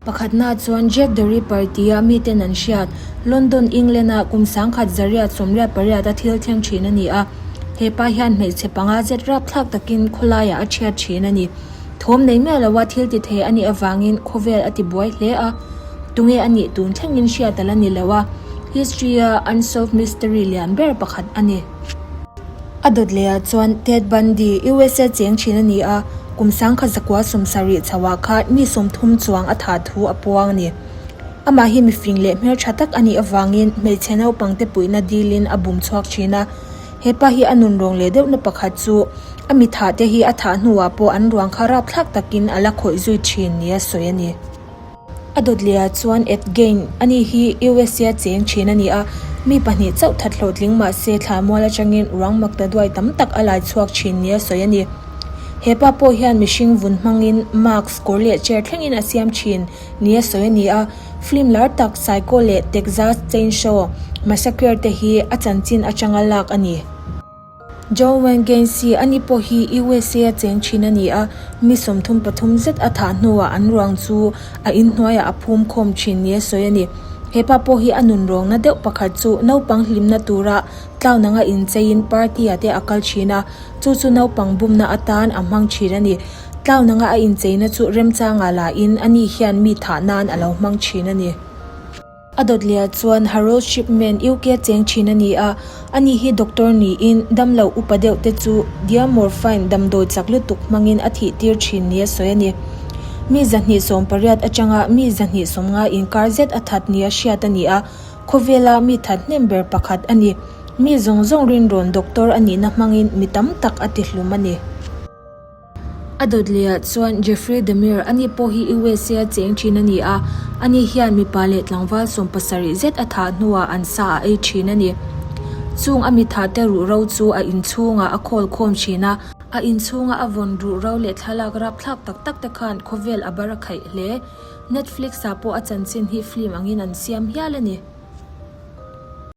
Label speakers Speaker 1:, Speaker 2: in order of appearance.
Speaker 1: Pakhatna chuan Jack the Ripper tia miten an hriat, London, England-a kum 1988 a thil thleng thin a ni a. He pa hian hmeichhe panga zet rapthlak takin khawlaiah a thiat thin a ni. Thawm nei miah loa thil ti thei a nih avangin khawvel a ti buai hle a. Tunge a nih tun thlengin hriat a la ni lo a, history-a unsolved mystery lian ber pakhat a ni. A dawt leh ah chuan Ted Bundy, USA cheng thin a ni a, kum 1970 chhoah khan mi 30 chuang a thah thu a puang a ni. Amah hi mifing leh hmeltha tak a nih avangin hmeichhe naupangte puihna dilin a bum chhuak thin a. He pa hi a nun rawng leh deuhna pakhat chu a mi thah te hi a thah hnuah pawh an ruang kha rapthlak takin a la khawih zui thin nia sawi a ni. A dawt leh ah chuan Ed Gein, ani hi USA cheng thin a ni a, mi pahnih chauh that hlawhtling mah se thlamual atangin ruang mak ta duai tam tak a lai chhuak thin nia sawi a ni. He pa pawh hian mihring vun hmangin mask, kawr leh chair thlengin a siam thin nia sawi a ni a, film lar tak Psycho leh Texas Chainsaw Massacre te hi a chanchin atanga lak a ni. John Wayne Gacy, ani pawh hi USA a cheng thin a ni a, mi 33 zet a thah hnuah an ruang chu a inhnuaiah a phum khawm thin nia sawi a ni. He pa pawh hi a nun rawngna deuh pakhat chu naupang hlimna tura tlaun anga incheiin party-ah te a kal thin a, chu chu naupang bumna atan a hmang thin a ni. Tlaun anga a incheina chu remchangah lahin ani hian mi thah nan a lo hmang thin a ni. A dawt leh ah chuan Harold Shipman, UK a cheng thin a ni a, ani hi doctor niin damlo upa deuh te chu diamorphine damdawi chak lutuk hmangin a thih tir thin nia sawi a ni. Mi 280 atanga mi 250 inkar zet a that nia hriat a ni a, khawvela mi that hnem ber pakhat a ni. Mi zawng zawng rinrawn doctor a nihna hmangin mi tam tak a tihlum a ni. A dawt leh ah chuan Jeffrey Dahmer, ani pawh hi USA a cheng thin a ni a, ani hian mipa leh tlangval 70 zet a thah hnuah an sa a ei thin a ni. Chung a mi thah te ruhro chu a inchhungah a khawl khawm thin a. A inchhunga a vawn ruhro leh thlalak rapthlak tak tak te khan khawvel a bar a khaih hle. Netflix ah pawh a chanchin hi film angin an siam hial a ni.